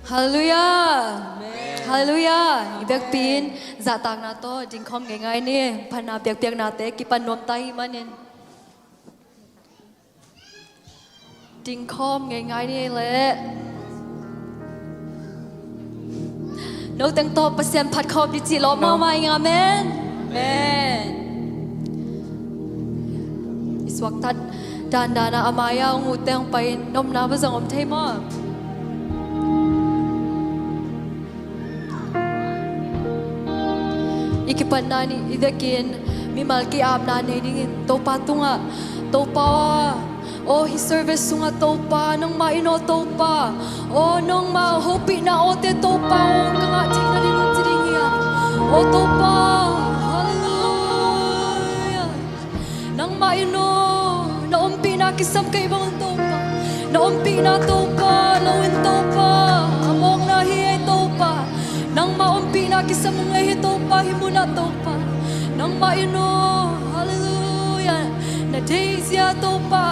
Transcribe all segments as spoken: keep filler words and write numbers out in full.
Halleluiah. Halleluiah. I biakpi in zahtakna tawh dingkhawm ngeingai ni. Phatna biakpiaknate kipan nuam ta ahih manin dingkhawm ngeingai ni leh. Noteng tawh Pasian phat khawm dih cih lawp mahmah ing. Amen. Amen. I suaktat dandan a, a mai-ah hong utte hong pai-in na omna va zong om thei maw? I kipatna ni i vekin mimal ki-apna nei dingin Topa tungah, Topa aw, aw, hih service sungah Topa, nangmah in aw Topa, aw, nangmah hopihna awte Topa aw, ka ngah theihna ding hong ci ding hi a. Aw Topa, halleluiah. Nangmah in aw, na ompihna kisam kei bang un Topa. Na ompihna Topa, lo in Topa, a mawkna hi ei Topa. Nangmah ompihna kisam ung ei hi Topa, hih munah Topa. Nangmah in aw, halleluiah. Na deihzia Topa.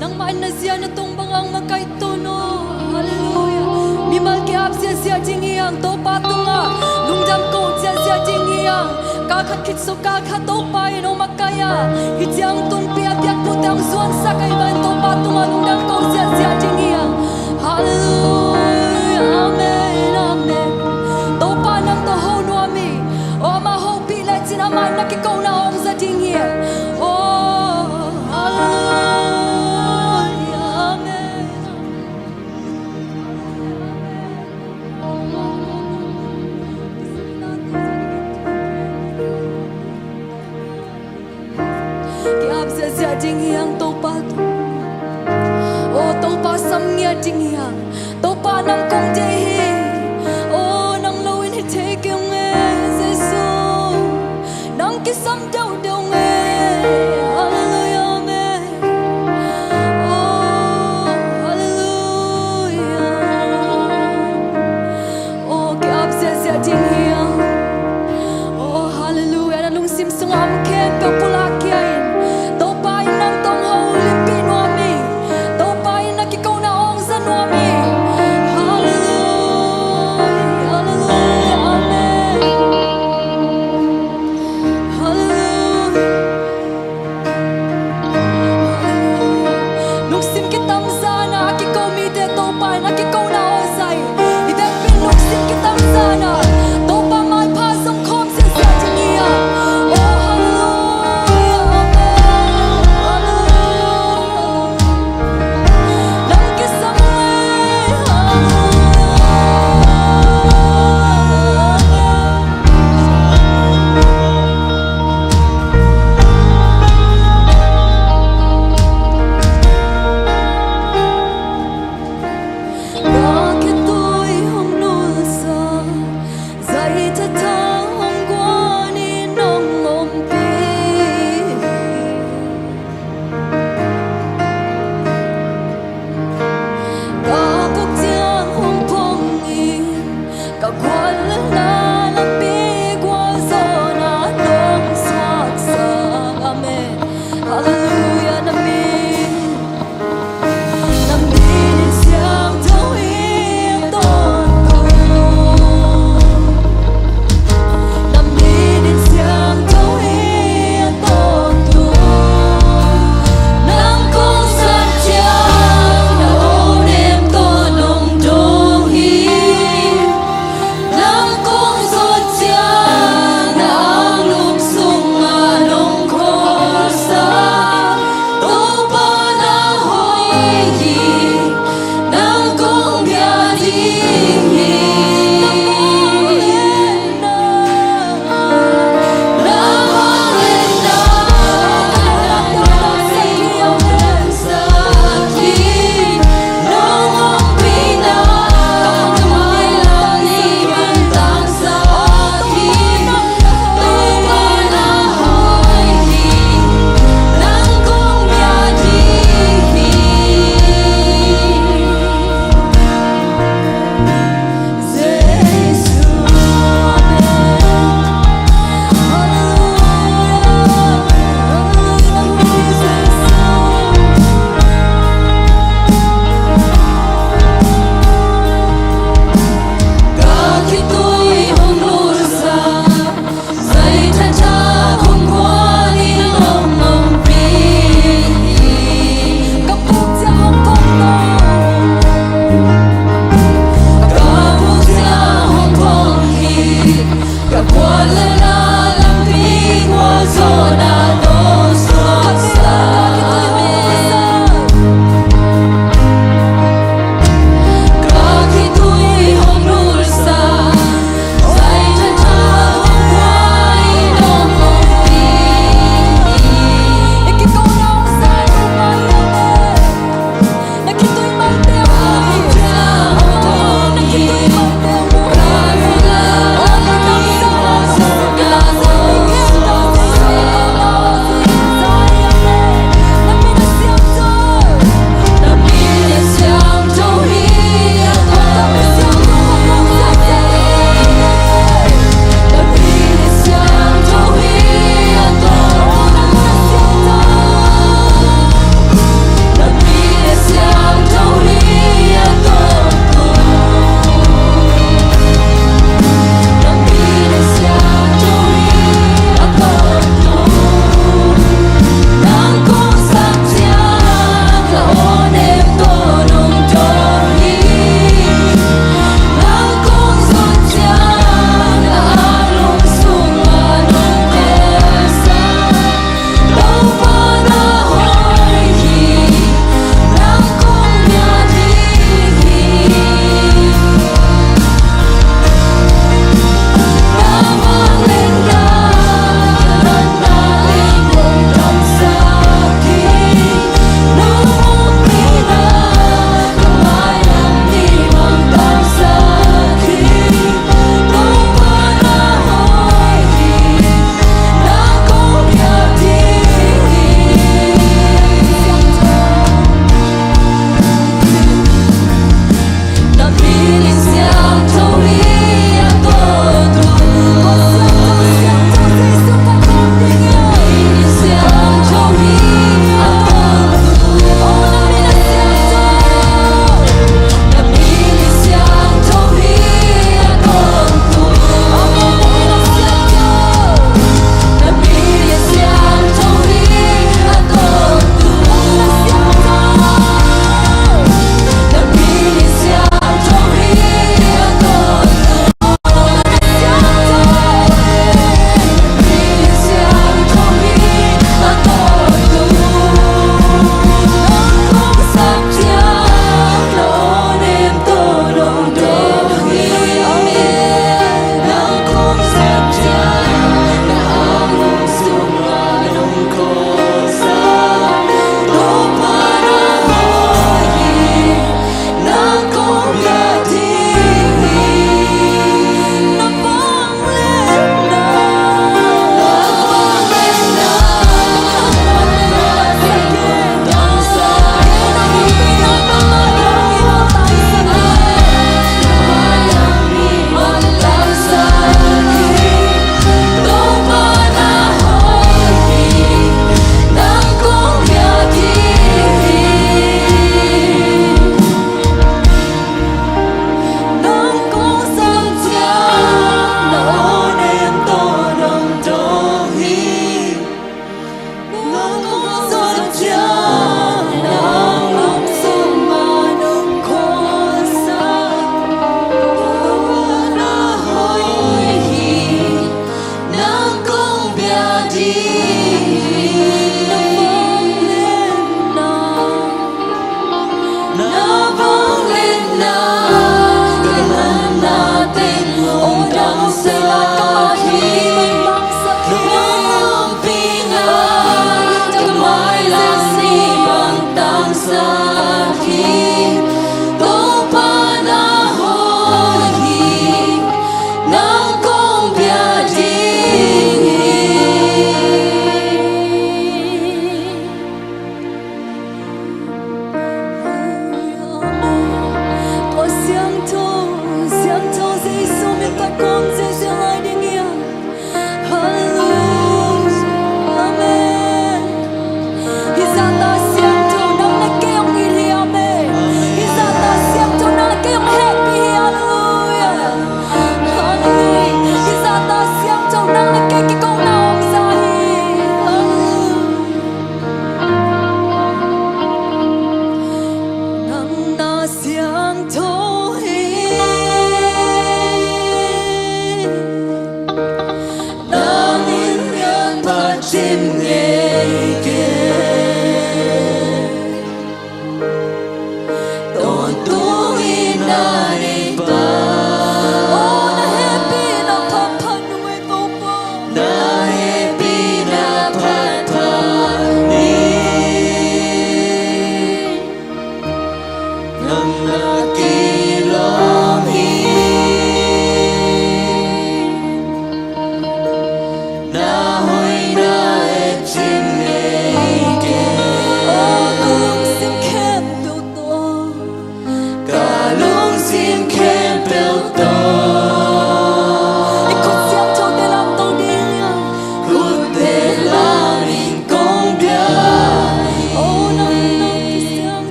Nangmah in na zia na tong bangah hong makaihton aw. Halleluiah. Mimal ki-ap ziahziah ding hi hang Topa tungah. Lungdam koh ziahziah ding hi hang. Kal khat khit sung kal khat Topa in hong makaih a, hih ciang tungpi a biakpute hong zuansak ahih manin Topa tungah lungdam koh ziahziah ding hi hang. Halleluiah. Amen. Amen. Topa nang tawh ho nuam hi. Aw, amah hopih lecin amah in na kikohna hong za ding hi. Aw, halleluiah. Amen. Ki-ap ziahziah ding hi hang Topa tungah. Aw Topa, sam ngiat ding hi hang. Topa nang kong deih hi. Aw nang lo in hi thei kei ung e Jesu. Nang kisam deuhdeuh ung e. Halleluiah. Amen. Aw, halleluiah. Aw, ki-ap ziahziah ding hi hang. Aw, halleluiah. Na lungsim sungah om khempeuh pulak khia in. Topa in nang tawh hong holimpih nuam hi. Topa in na kikohna hong za nuam hi. Halleluiah.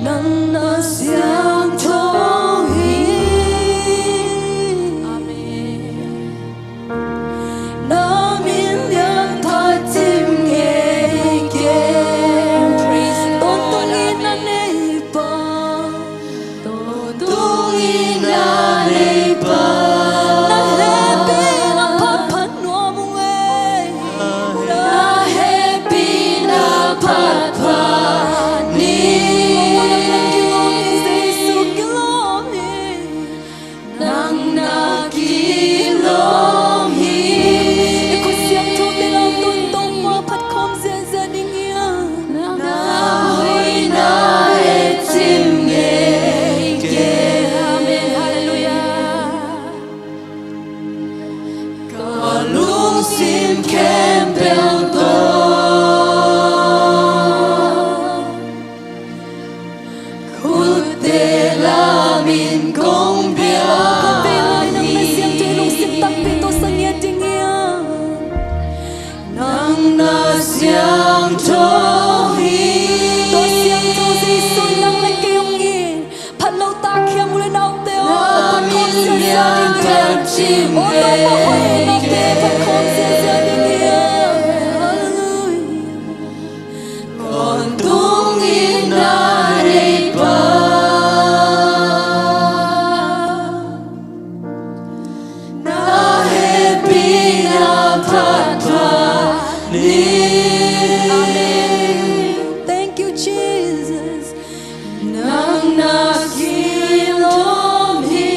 Nang na siangtho hi. Amen. Na min lian phat cim ngei kei. Praise the Lord. Tawntung in na nei pa. Tawntung in na nei pa. Na hehpihna phat pha nuam ung ei. Na hehpihna phat pha ni. Nang na kilawm hi. Nang na kilawm hi. I khut siangthote lam tawh Topa phat khawm ziahziah ding hi a. Na hoihna et cim ngei kei. Amen. Halleluiah. Ka lungsim khempeuh tawh khutte lamin kong pia hi. Khutte lam nang na siangtho, lungsim takpi tawh sa ngiat ding hi a. Nang na siangtho hi. Tua siangtho Jesu nang le kei hong hi. Phat lo tak hiam, u le naute aw. Phat khawm ziahziah ding hi a. Aw, Topa hoih hi, naute phat khawm ziahziah ding hi a. Halleluiah. Tawntung in na nei pa. Na hehpihna phat pha ni. Amen. Thank you, Jesus. Nang na kilawm hi.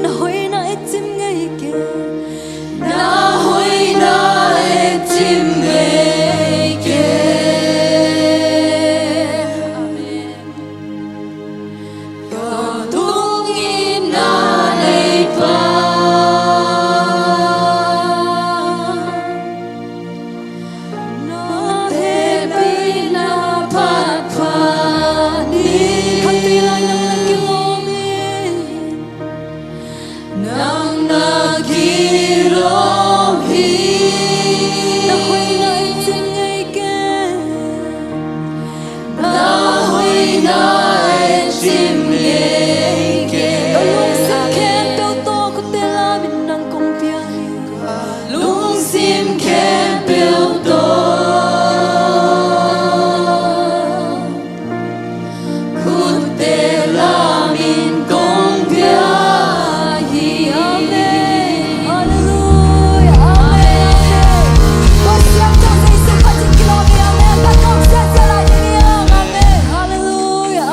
Na hoihna et cim ngei kei. Na hoihna et cim ngei kei. Amen. Tawntung in na nei pa. Na hehpihna phat pha ni. Khatvei lai nang na kilawm hi. Nang na kilawm hi. Na hoihna et cim ngei kei. Na hoihna et cim ngei kei. Ka lungsim khempeuh tawh khutte lamin nang kong pia hi. Ka lungsim khempeuh tawh khutte lamin kong pia hi. Amen. Halleluiah. Amen. Amen. Tua siangtho Jesu phat in kilawm hi. Amen. Phat khawm ziahziah lai ding hi. Amen. Halleluiah.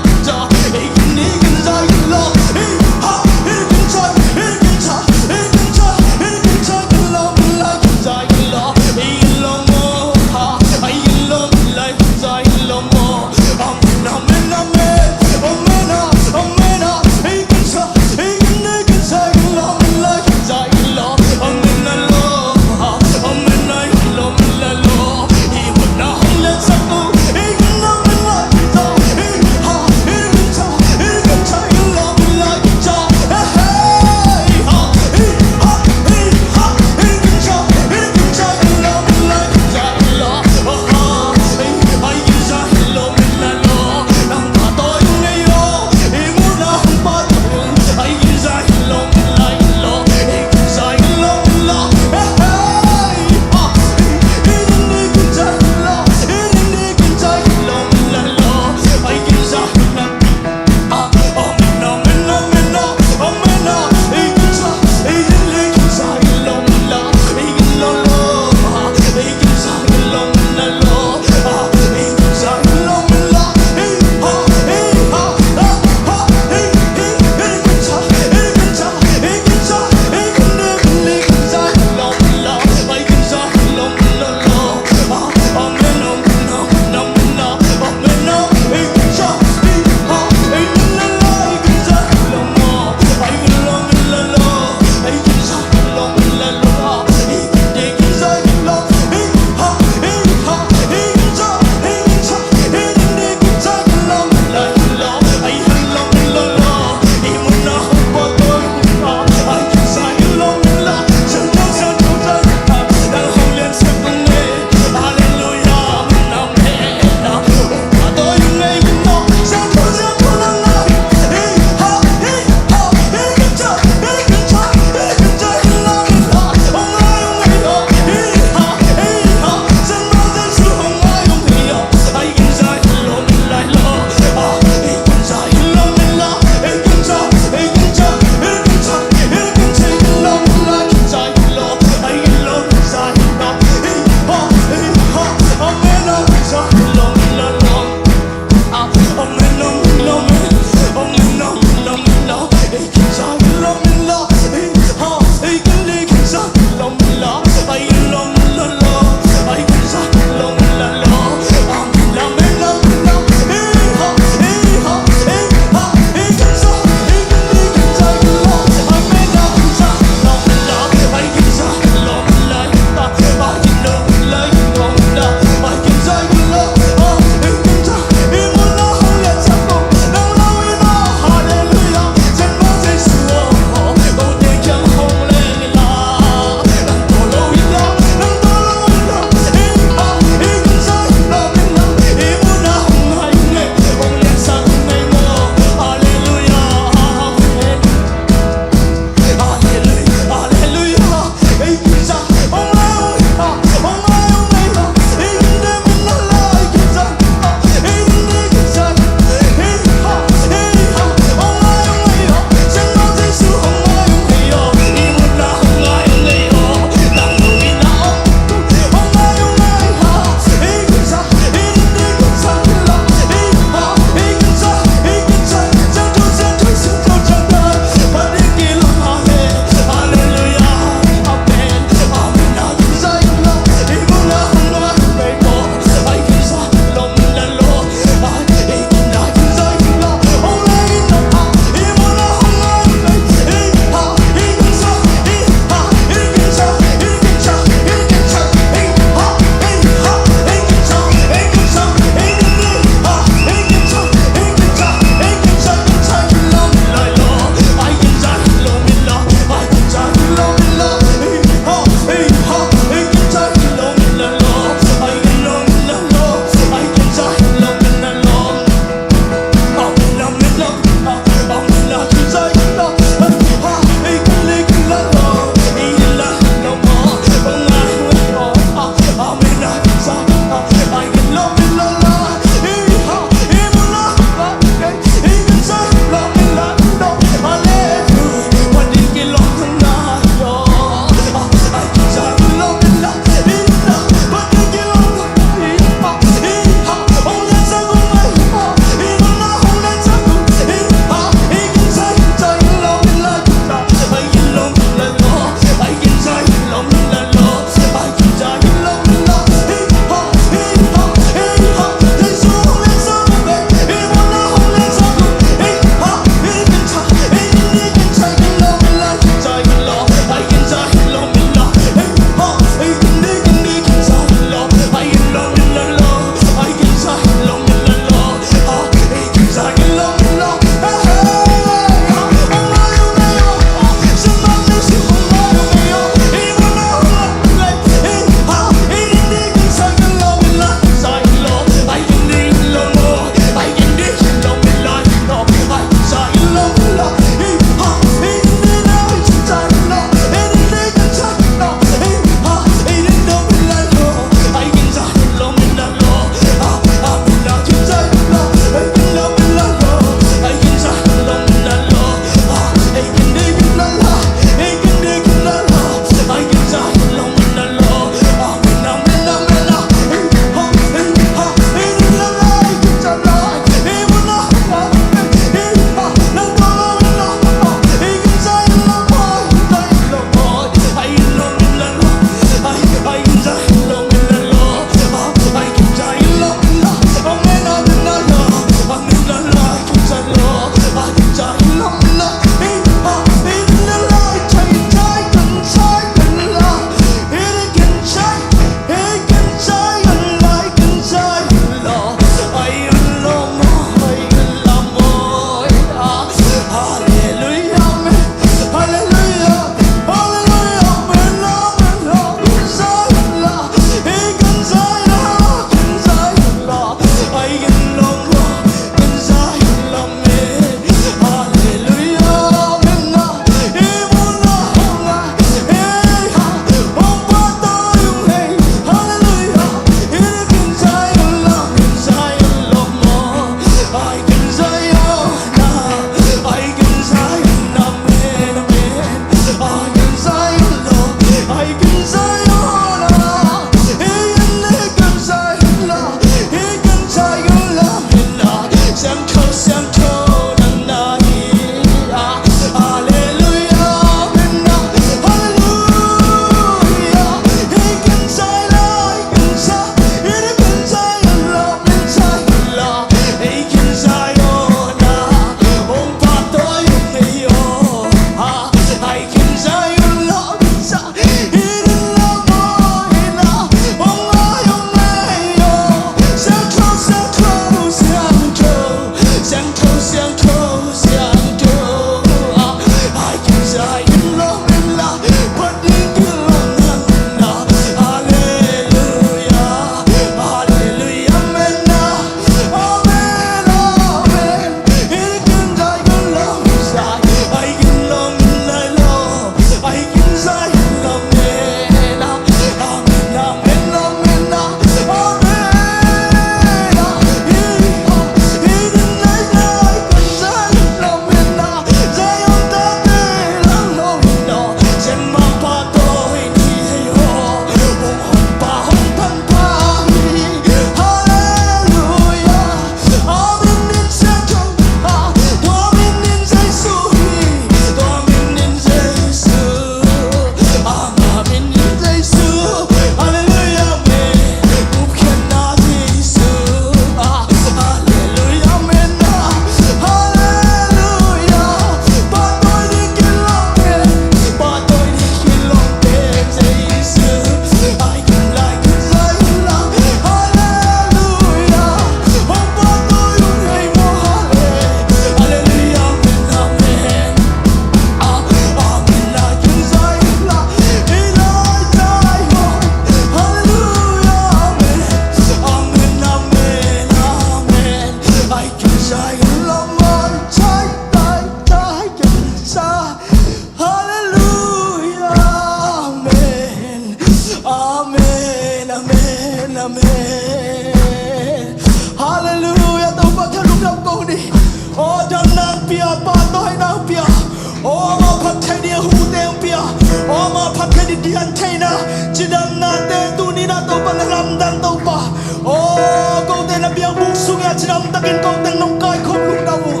Pian theihna, cidamnate tuni-in ah Topa na lamdang Topa. Aw, kote na biakbuk sungah cidam takin kote nong kaikhop lungdam uh.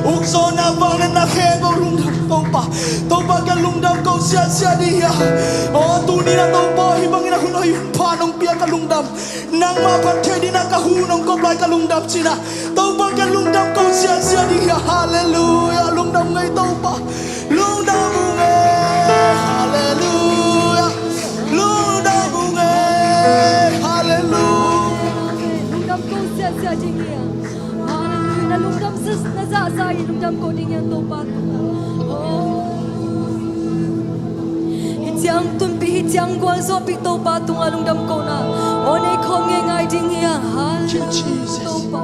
Ukzawhna vangliatna khe ko lungdam Topa. Topa ka lungdam ko siasia ding hi a. Aw, tuni-in ah Topa hih bangin a hun hoih hun pha nong piak ka lungdam. Nangmah phat theih dingin ah ka hu nong kop lai ka lungdam ci-in ah. Topa ka lungdam ko siasia ding hi a. Halleluiah, lungdam ung ei Topa. Lungdam ung ei. Halleluiah. Lungdam ung ei. Halleluiah. Lungdam ko siasia ding hi a. Halleluiah. Na lungdam zah, na zahzah hi, lungdam ko ding hi a Topa tungah. Oh. Hih ciang tunpih, hih ciang gualzawhpih Topa tungah lungdam kohna aw nei khawm ngeingai ding hi a. Halleluiah. Topa,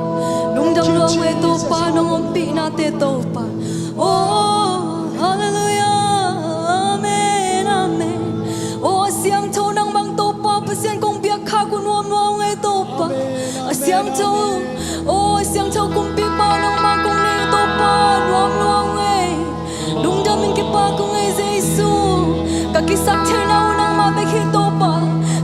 lungdam lua ung ei Topa, nong ompihnate Topa. Oh, halleluiah. Amen, amen. Oh, a siangtho nangmah Topa, Pasian kong biak khak uh nuam lua ung ei Topa. A siangtho, oh, a siangtho kumpipa nangmah kong nei Topa, nuam lua ung ei. Lungdam in kipak ung ei Jesu. Ka kisaktheihna uh nangmah bek hi Topa.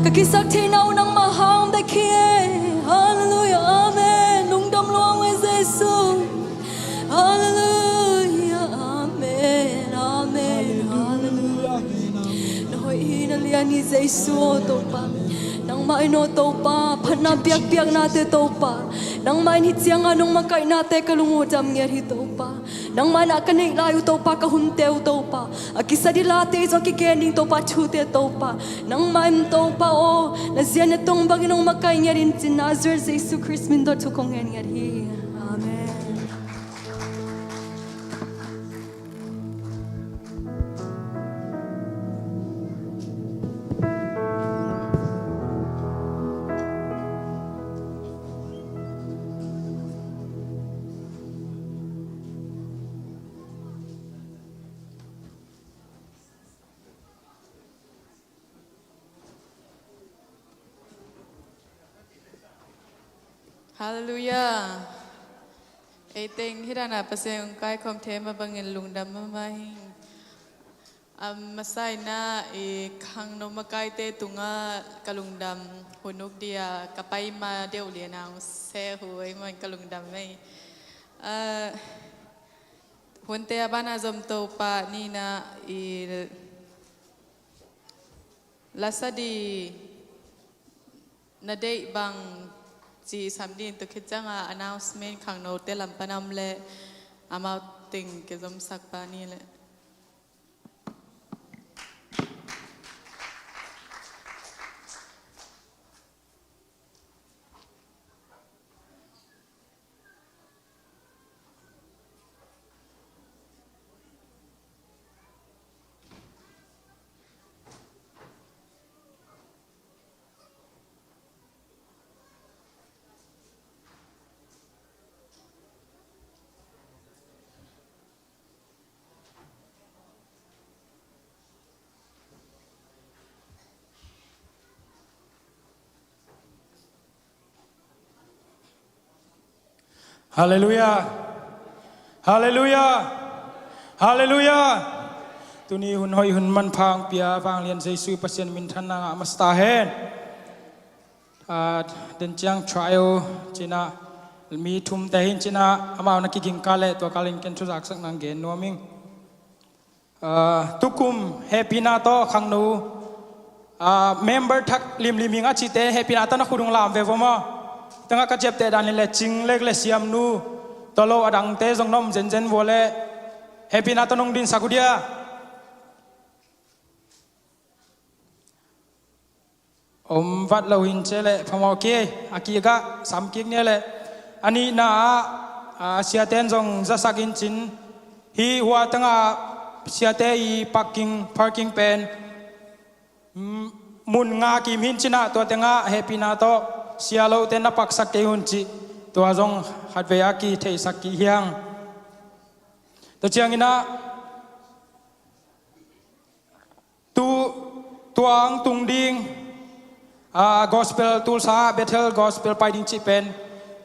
Ka kisaktheihna uh nangmah hang bek hi ei. Halleluiah, amen. Lungdam lua ung ei Jesu. Halleluiah, amen, amen, halleluiah. Na hoih hi, na lian hi Jesu aw Topa. Nangmah in aw Topa, phatna biakpiaknate Topa. Nangmah in hih ciangah nong makaihnate ka lung uh dam ngiat hi Topa. Nangmah in a ka neih lai uh Topa, ka hunte uh Topa, a kisa ding late zong a kigen ding Topa, thute Topa. Nangmah in Topa aw, na zia na tong bangin hong makaih ngiat in ci-in Nazareth Jesu Khrist min tawh thu kong ngen ngiat hi. Amen. Halleluiah. Ei teng hih danah Pasian hong kaikhawm thei mah bangin lungdam mahmah hi. A masa in ah i khangno makaite tungah ka lungdam hun uk dia ka pai ma deuh lian a hong seh uh ei maw in ka lungdam ei. Ah, hunte a banah zom Topa ni-in ah i lasa ding na deih bang ci sam ding, tua khit ciangah announcement khangnote lam pan a om leh amau teng kizomsak pah ni leh. Halleluiah. Halleluiah. Halleluiah. Tuni hun hoih hun manpha hong pia vanglian Jesu Pasian minthanna ngah masa ta hen. Ah, den ciang trial ci-in ah mi thumte hi in ci-in ah amau na kiging kal leh tua kalin ken thuzaksak nang gen nuam ing. Ah, tukum hehpihna tawh khangno, ah, member thak limlim hi ing a cihte hehpihna tawh na khut hong lam ve vo maw. Tengah ka ciapteh dan hi leh Cing Lek le Siamnu, tua lo a dangte zong na om zenzen vua leh hehpihna tawh nong dinsak uh dia. Om vat lo hi in ci leh phamawh kei, a kikah sam kik ni leh. A nihna ah, a, siate in zong zasak in cin, hih hua tengah siate i parking, parking pen, mm, mun nga kim hi in cin ah tua tengah hehpihna tawh sia lote na paksak kei un cih tua zong khatvei a kitheihsak kik hi hang. Tua ciangin ah, tu, tua hong tung ding, ah, gospel Tulsa, Bethel gospel pai ding cih pen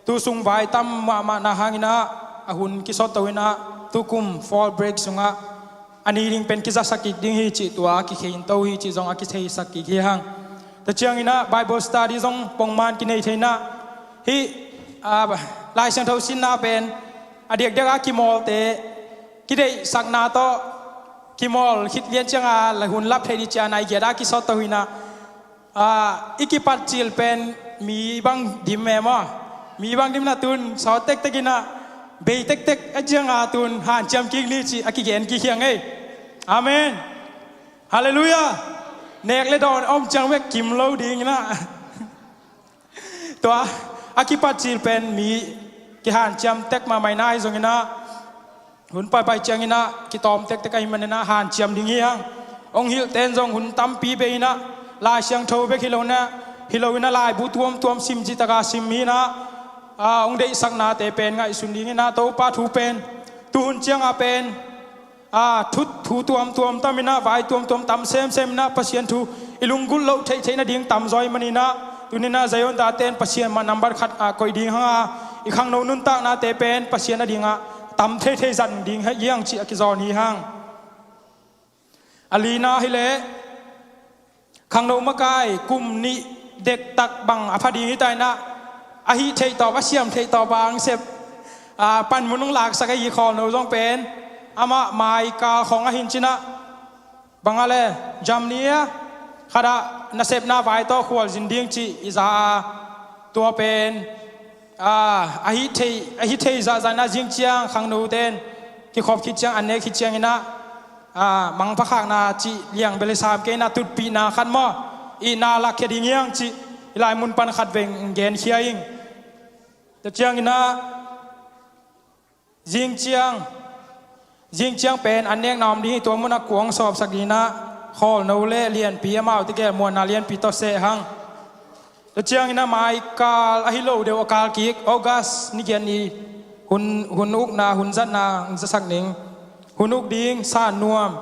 tu sung vai tam mahmah na hangin ah, a hun kisawt to in ah, tukum fall break sungah a ni ding pen kizasak kik ding hi cih tua a kikhen to hi cih zong a kitheisak kik hi hang. Tua ciangin ah Bible study zong pongman kinei thei in ah hih, ah, Lai Siangtho sinna pen a diakdiak a kimawlte kideihsakna tawh kimawl khit lian ciang a la hun lap thei ding ci-a nai giat a kisawt to hi in ah, ah, i kipat cil pen mi bang dim e maw? Mi bang dim in ah tun sawt tektek in ah bei tektek a ciang a tun hanciam kik ni cih a kigen kik hi hang ei. Amen. Halleluiah. Nek le dawn om ciang bek kim lo ding in ah. Tua a kipat cil pen mi kihanciam tek mahmah in ah, ahi zongin ah hun paipai ciangin ah kitawm tektek ahih manin ah hanciam ding hi hang. Hong hilhte in zong hun tampi bei in ah Lai Siangtho bek hi lo in ah, hi lo in ah laibu tuamtuam sim cih tak a sim hi in ah, ah, hong deihsaknate pen ngaihsun ding in ah Topa thu pen tuhun ciang a pen, ah, thu, thu tuamtuam tam in ah, vai tuamtuam tam semsem in ah, Pasian thu i lunggulh loh theihtheih nading tam zaw ahih manin ah, tuni in ah Zion date in Pasian mah nambat khat ah koih ding hang a, i khangno nuntaknate pen Pasian a ding ah tam theithei zang ding hi hang cih a kizawn hi hang. A lina hi leh, khangno makai kum nih dektak bang a pha ding hi ta in ah, a hih theih tawp, a siam theih tawp a hong sep, ah, panmun hong laksak ahi Khawlno zong pen, amah maika khong a hin ci in ah, bang a le, jamni a khat ah nasepna vai tawh khualzin ding cih i za a, tua pen, ah, a hih thei, a hih thei zahzah in ah zing ciang khangnote in kikhop khit ciang, an nek khit ciangin ah, ah, mangpha khakna cih liang bel hi sam kei in ah, tutpihna khat maw, itna lakkhia ding hi hang cih i lai mun pan khat vei hong genkhia ing. Tua ciangin ah zing ciang, zing ciang pen an nekna om ding hi, tua mun ah kua hong sawpsak ding in ah Khawlno le Lianpi, amaute gel Muanna Lianpi tawh seh hang. Tua ciangin ah maikal ahi lo deuh a kal kik, August ni giat ni hun, hun ukna, hun zatna hong zasak ning. Hun uk ding, San Nuam,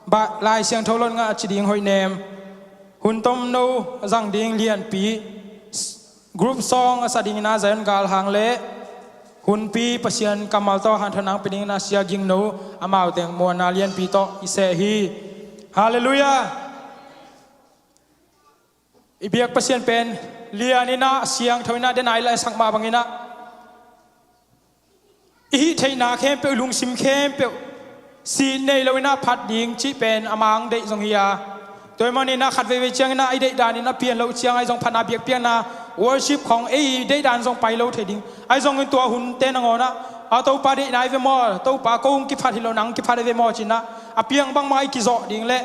bah, Lai Siangtho lon ngah a ci ding hoih nem. Hun tomno a zang ding Lianpi, group song a sa ding in ah Zion Galhang le Hunpi, Pasian kammal tawh hanthawn nang pia ding in ah Sia Gingno, amaute Muanna Lianpi tawh i seh hi. Halleluiah. I biak Pasian pen lian in ah, siangtho in ah, den a i laisak mah bangin ah, i hih theihna khempeuh, i lungsim khempeuh, sih nei lo in ah phat ding cih pen a mang deih zong hi a. Tua ahih manin ah khat veivei ciangin ah i deih dan in a pian loh ciang ahi zong phatna biakpiakna worship khong ei deih dan zong pai lo thei ding. Ahi zongin tua hunte nangawn ah, a, Topa deihna hi ve maw, Topa ko hong kiphat hi lo, nang kiphat hi ve maw ci in ah, a piang bangmah i kizawh ding le,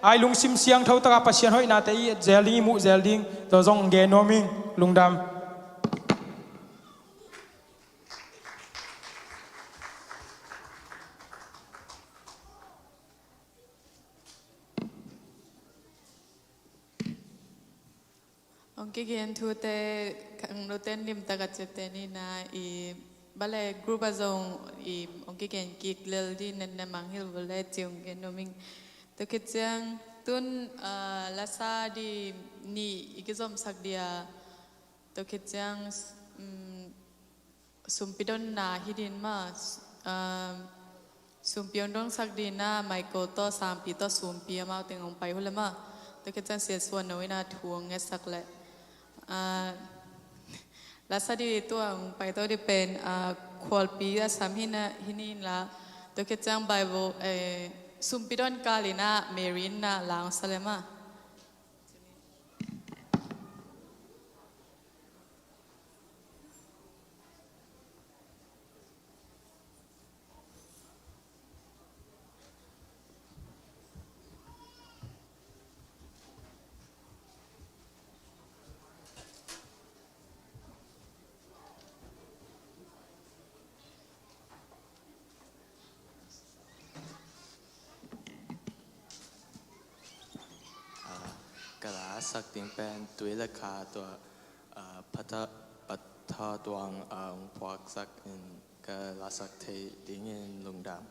a, i lungsim siangtho tak a Pasian hoihnate i et zel ding, i muh zel ding, tua zong gen nuam ing. Lungdam. Hong kigen thute, khangnote in limtak a ciapteh ni in ah, i, bale group ah zong i hong kigen kik lel ding, na, na mangngilh vua le ci hong gen nuam ing. Tua khit ciang tun, ah, lasa ding nih i kizomsak ding a, tua khit ciang, um, sumpi donna hi ding maw, um, sumpi hong dongsak ding in ah Michael tawh, Sangpi tawh, sumpi amaute hong pai uh leh maw. Tua khit ciang Sia Suan No in ah thu hong ngetsak leh, ah, lasa ding tua hong pai to ding pen, ah, Khualpi a sam hi in ah, hi ni in la. Tua khit ciang Bible, eh, sumpi don kal in ah Mary in ah la hong sa leh maw. Ah, ka lasak ding pen Tui le Kha tua, ah, Patha, Patha Tuang, ah, hong phuaksak in ka lasak theih dingin lungdam.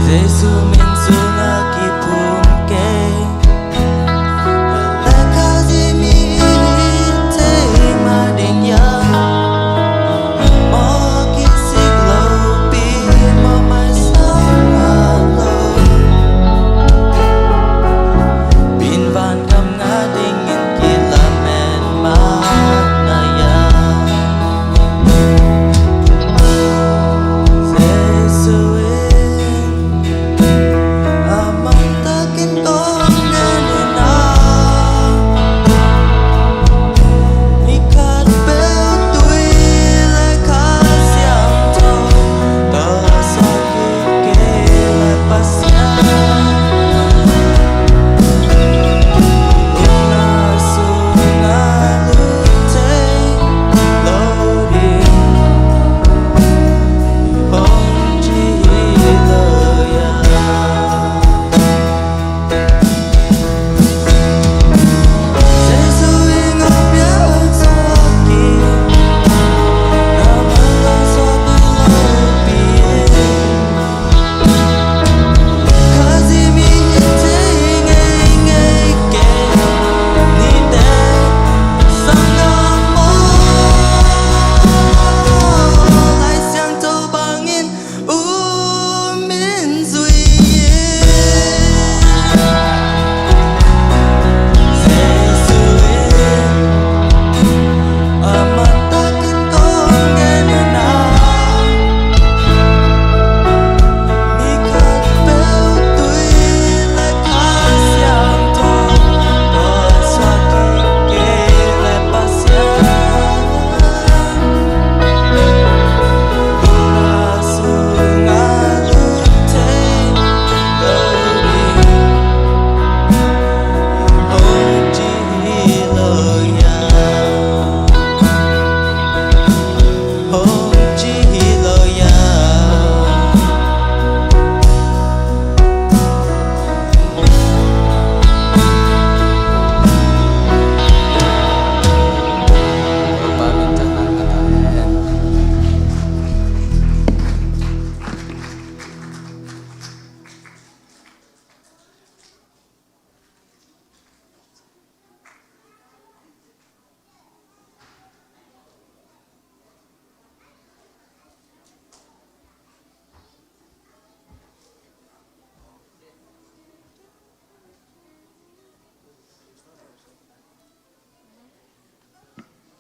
Jesu min sungah kiphum kei. Laka zimi thei ma ding ya. Maw kisik lo pi maw mai sang a lo. Pin van kam nga ding in kilamen ma na ya. Jesu in a man takin kong ngen in a. Ni khat bel tui le Kha Siangtho ka sak kik kei le Pasian. Ukna sungah lut thei lo ding hong ci hi lo ya.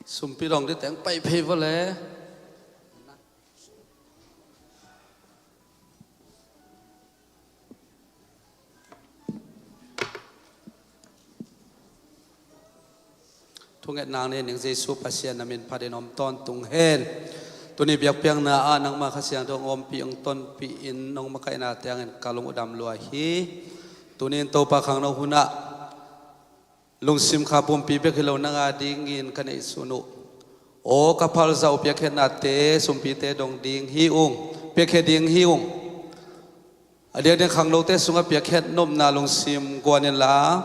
Sumpi dong di teng pai phei vawle. Thungetna nei ning Jesu Pasian na min phatin om tawntung hen. Tuni biakpiakna ah nangma Kha Siangtho hong ompih, hong tonpih in, nong makaihna tengin ka lung uh dam lua hi. Tuni in Topa khangno hunah lungsim kha pumpi bek hi lo nang a dingin ka neihsun uh. Aw ka phalzah uh piakkhiatnate sumpite dong ding hi ung, piakkhiat ding hi ung. A diakdiak khangnote sungah piakkhiat nopna lungsim guan inla,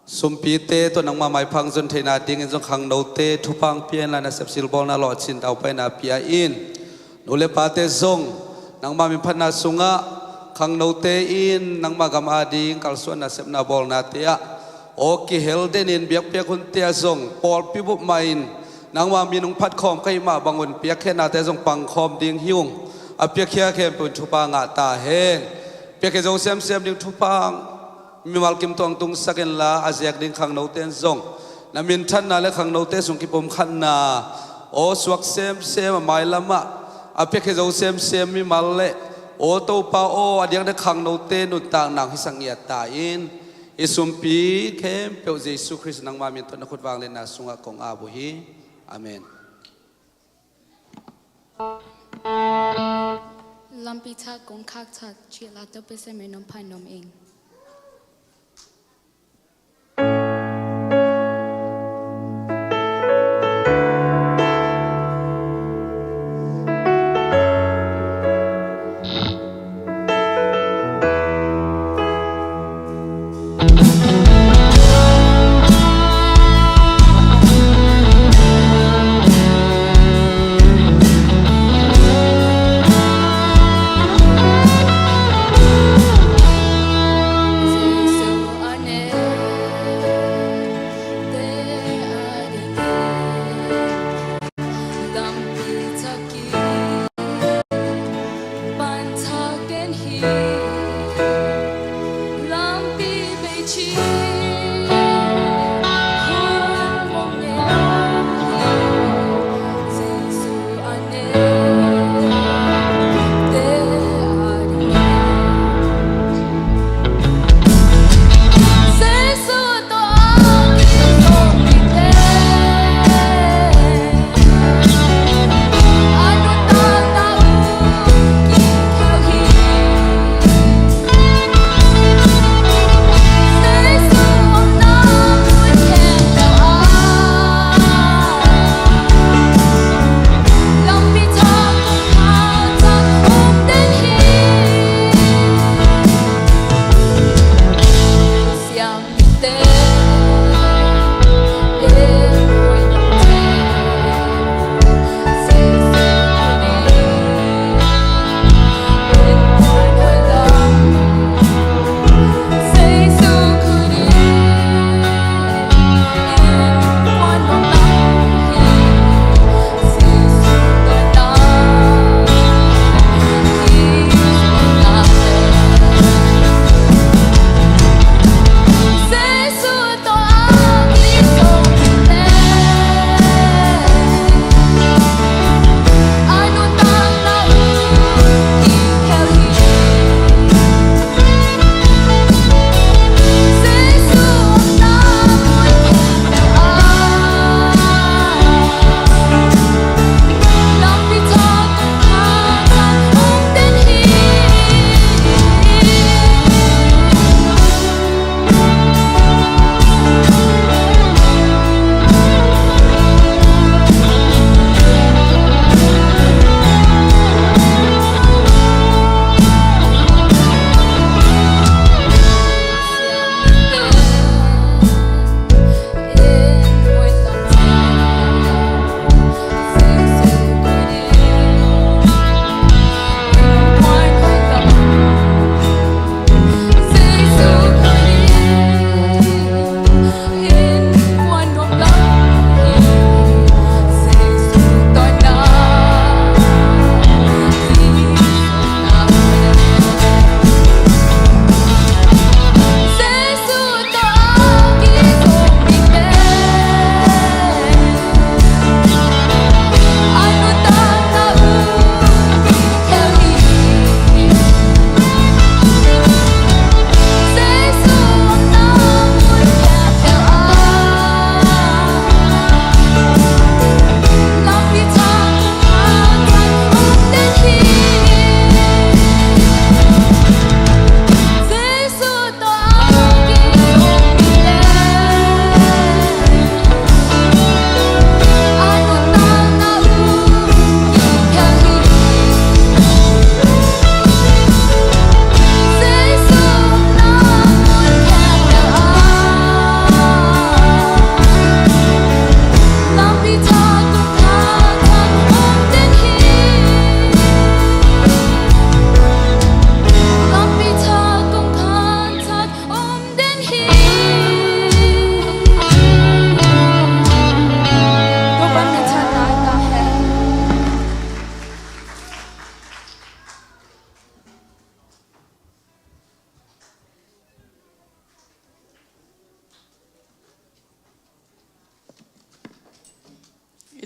sumpite tawh nangmah maipha hong zon theihna dingin zong khangnote thupha hong pia inla, nasep silbawlna lawhcin taupaina pia in. Nu le pate zong Nangma minphatna sungah khangnote in nangma gam ading kalsuanna sepna bawlnate ah aw kihel denin biakpiak hunte ah zong pawlpi bup mahin nangma min hong phatkhawm ka hih mah bangun piakkhiatnate zong pangkhawm ding hi ung. A piakkhiat khempeuh in thupha ngah ta hen. Piakkhiat zo semsem ding thupha mimal kim tawh hong tungsak inla a ziak ding khangnote in zong na minthanna le khangnote sung kipumkhatna aw suak semsem a mailamah a piakkhiat zo semsem mimal le aw Topa aw a diakdiak khangnote nuntakna hong hisak ngiat ta in. I sumpi khempeuh Jesu Khrist nangma min tawh na khut vangliatna sungah kong ap uh hi. Amen. Lampi thak kong khak thak cih lak tawh Pasian min nong phan nuam ing.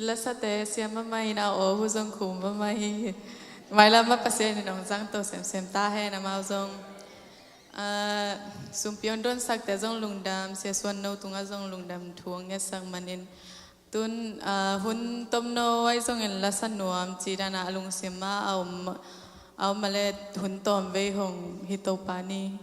Lasate siam mahmah in, a aw hu zong khum mahmah hi. Mailam ah Pasian in hong zangto semsem ta hen, amau zong. Ah, sumpi hong donsakte zong lungdam, Sia Suan No tungah zong lungdam thu hong ngetsak manin. Tun, ah, hun tomno ahi zongin lasa nuam cih dan a lungsim ah a om, a om a leh hun tawm vei hong hi to pa ni.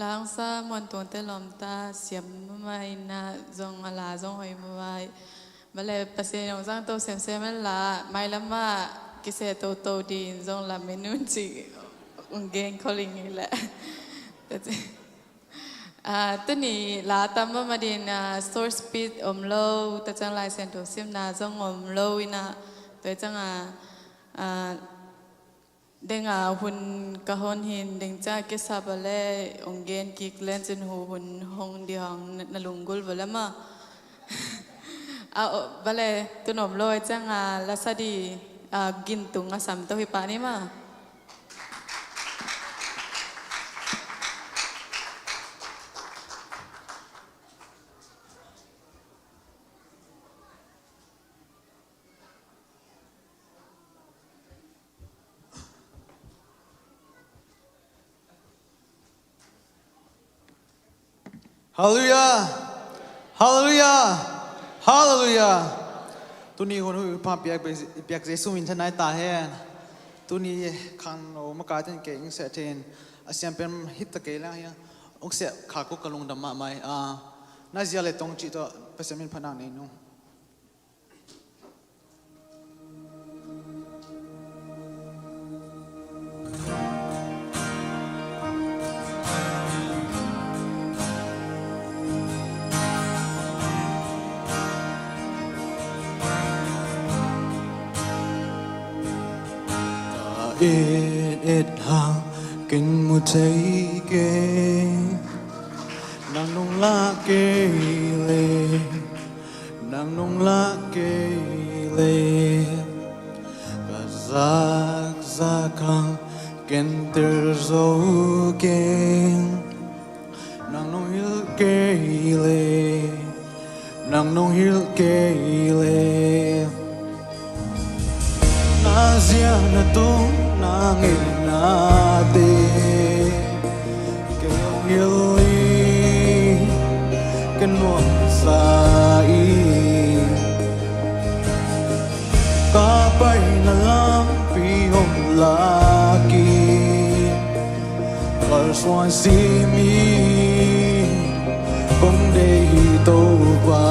Hangsa muantuang te lawmta siam mama ina zong a la zong hoi mama. Bale Pasian in hong zangto semsem en la mailam ah kiseh toto din zong lamen un ci hong gen khol ing hi leh. Ah, tuni la tam mama din, ah, short speech om lo, tua ciang Lai Siangtho simna zong om lo ina, tua ciang a, ah, deng a hun ka hon hin deng ciang a kisap a le hong gen kik len cin hu hun hong di hong na lunggulh va le maw. Ah, bale tun om lo ciang a lasa di, ah, gintung a sam to hi pah ni maw. Halleluiah! Halleluiah! Halleluiah! Tuni hun hu i Pa piak, piak Jesu min thanai ta hen. Tuni khan o makai ten ke ing se then a siam pen hip ta ke lang hiang. Ong se kha ko ka lungdam mahmah. Ah, na zia le tong ci to Pasian min phanang nei nu. Ka et et hang ken mu thei kei, nang nong lah kei leh, nang nong lah kei leh, ka zakzak hang ken tel zo kei. Nang nong hilh kei leh, nang nong hilh kei leh, na zia na tung na ngeina te kei hong hilh in, ka nuamsa in, ka paina lampi hong lak in, kalsuan simin kong deih hi Topa.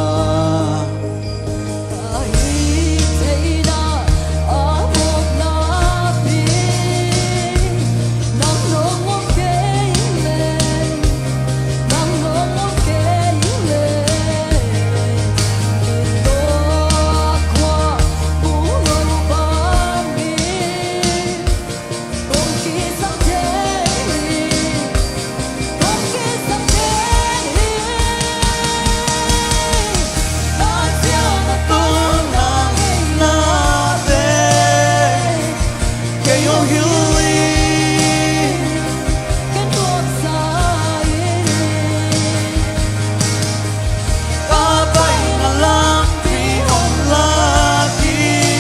Ka paina lampi hong lak in,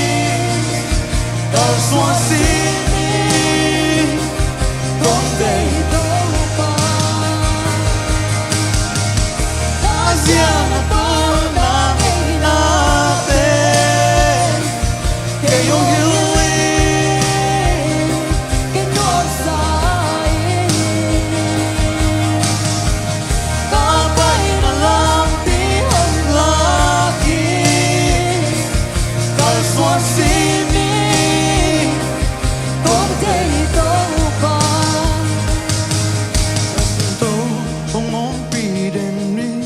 kalsuan simin kong deih Topa. Na zia na tung na ngeina te kei hong hilh in, ka nuamsa in, ka paina lampi hong lak in, kalsuan simin kong deih Topa. Ka Siangtho hong ompih den in,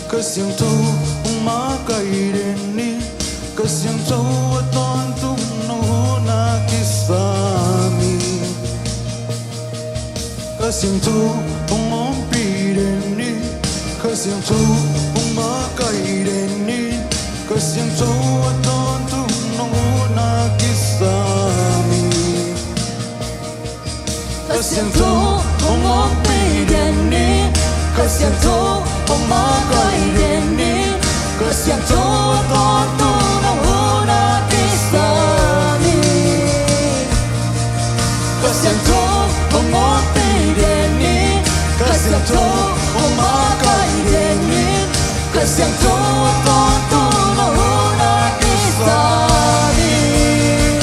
Ka Siangtho hong makaih den in, Ka Siangtho a tawntung nong hun a kisam in. Ka Siangtho hong ompih den in, Ka Siangtho hong makaih den in, Ka Siangtho a tawntung nong hun a kisam in. Ka Siangtho hong ompih den in, Ka Siangtho hong makaih den in, Ka Siangtho a tawntung nong hun a kisam in. Ka Siangtho hong ompih den in, Ka Siangtho hong makaih den in, Ka Siangtho a tawntung nong hun a kisam in.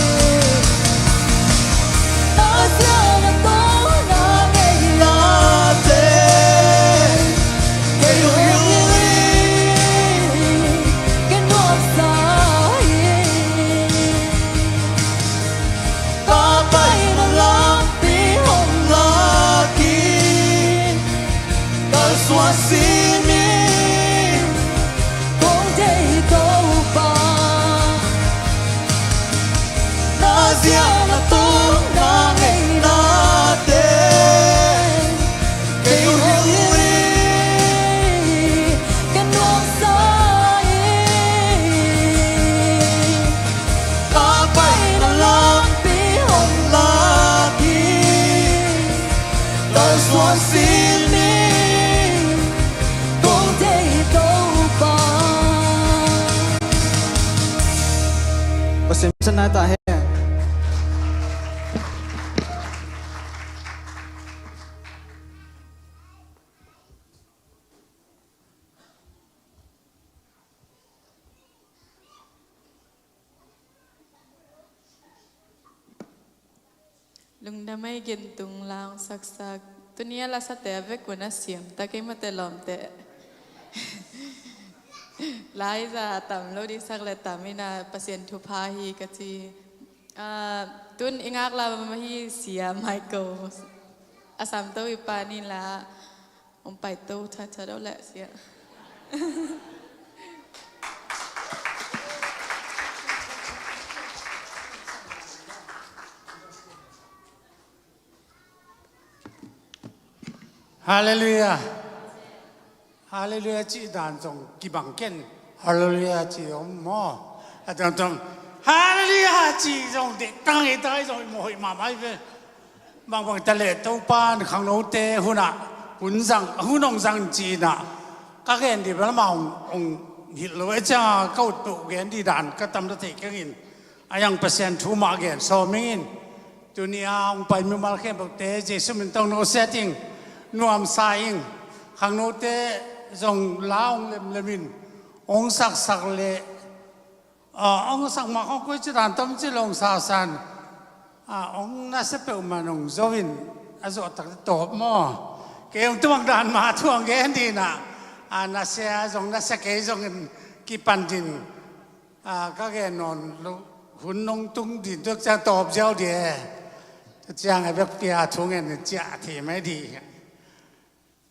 Na zia na tung na ngeina te Simin kong deih Topa, na ziau na tawng na ngeina te kei hong hilh hi. Ka nuamsa hi, ka paina lampi hong lak hi. Kalsuan simin kong deih Topa. Pasian minthanna hi ta hen. Lungdam ei, Gentung la hong saksak. Tuni a lasate a vekun a siam ta, keimate lawmte. Lai za tam lo ding sak le tam in a, Pasian thupha hi ka ci. Ah, tun i ngak la mah hi, Sia Michael. A samto i pa ni la. Hong paito thathat aw leh, Sia. Halleluiah. Halleluiah cih dan zong kibang ken. Halleluiah cih om maw? A dangdang Halleluiah cih zong dehtang hi ta, zong i mawh hoih mahmah hi ve. Bangbang ta leh Topa in khangnote hunah hun zang, hun hong zang ci-in ah ka gen dih bel amah hong, hong hilh lo, e, ciang a ka ut peuh gen dih dan ka tam ta thei keng in. A yang Pasian thu mah gen sawm ing in. Tuni a hong pai mimal khempeuhte Jesu min tawh nusia ding, nuamsa ing. Khangnote zong la hong lemlem in, hong saksak leh, a, hong sak mah khawng koici dan tom ci lo hong sasan, a, hong nasia peuhmah in hong zo in, a zawh takte tawp maw? Kei hong tuang dan mah thu hong gen dih in ah, a, nasia zong nasia kei zongin kipan ding, a, ka gen nawn loh hun hong tung ding, tua ciang tawp ziau dih e. Tua ciang a bekpi a thungen in ciah thei mai dih.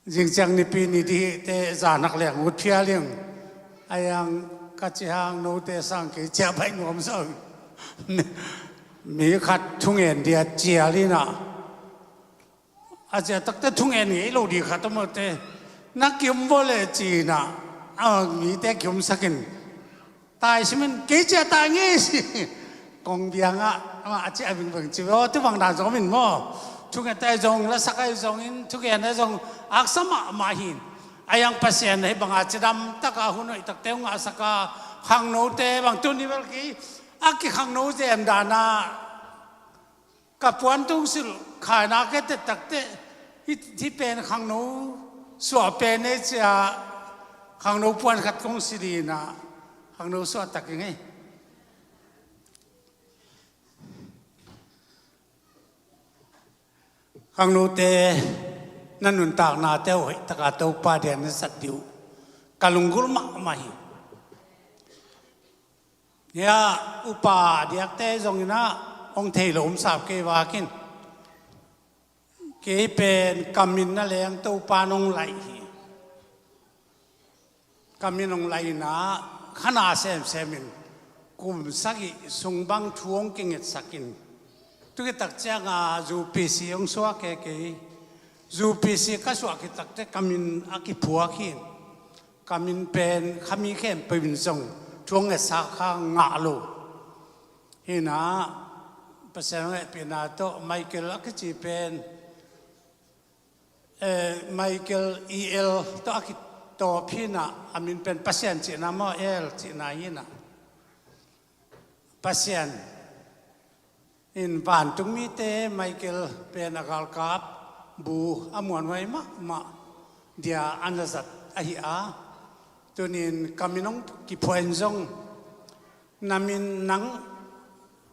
Zing ciang Nipi ni dih teh zan hak leng ut phial ing. A yang ka ci hang note sang kei ciah baih nuam zaw. Mi khat thungen dih a cial in ah, a ciah takte thungen ngei lo dih khat om a, te na kium vua leh ci-in ah, a, mite kiumsak in. Tai simin kei ciah tai ngei si. Kong biang ah, amah a ciah vingveng ci ve aw, tu bang dan zong om in maw? Thungen tai zong, lasak ai zongin, thugen ai zong, aksa mahmah hi. A yang Pasian hih bang a cidam tak a hun hoih takte hong ngahsak a, khangnote bang tuni bel kei a kikhangno zem dan ah, ka puan tung silh khaina ka tet takteh, hih, hih pen khangno suah pen ei ci-a, khangno puan khat kong silh in ah, khangno suah tak ing ei. Khangnote, na nuntaknate uh hoih taka Topa dia na zat dih uh ka lunggulh mahmah hi. Hia upa diakte zongin ah hong thei lo om sap kei vak in. Kei pen ka min na leng Topa in hong laih hi. Ka min hong laih in ah khana semsem in kum sagih sung bang thu hong kingetsak in. Tu khit tak ciang a U P C hong suak e kei. U P C ka suah khit takteh ka min a kiphuak hi. Ka min pen khami khempeuh in zong thu hong ngetsak kha ngah lo. Hi in ah Pasian hong hehpihna tawh Michael a kici pen, eh, Michael E L tawh a kitawp hi in ah, a min pen Pasian cihna maw, El cihna hi in ah. Pasian in vantungmite Michael pen a galkap bu a muanhuai mahmah dia a na zat ahi a, tuni-in ka min hong kiphuah in zong na min nang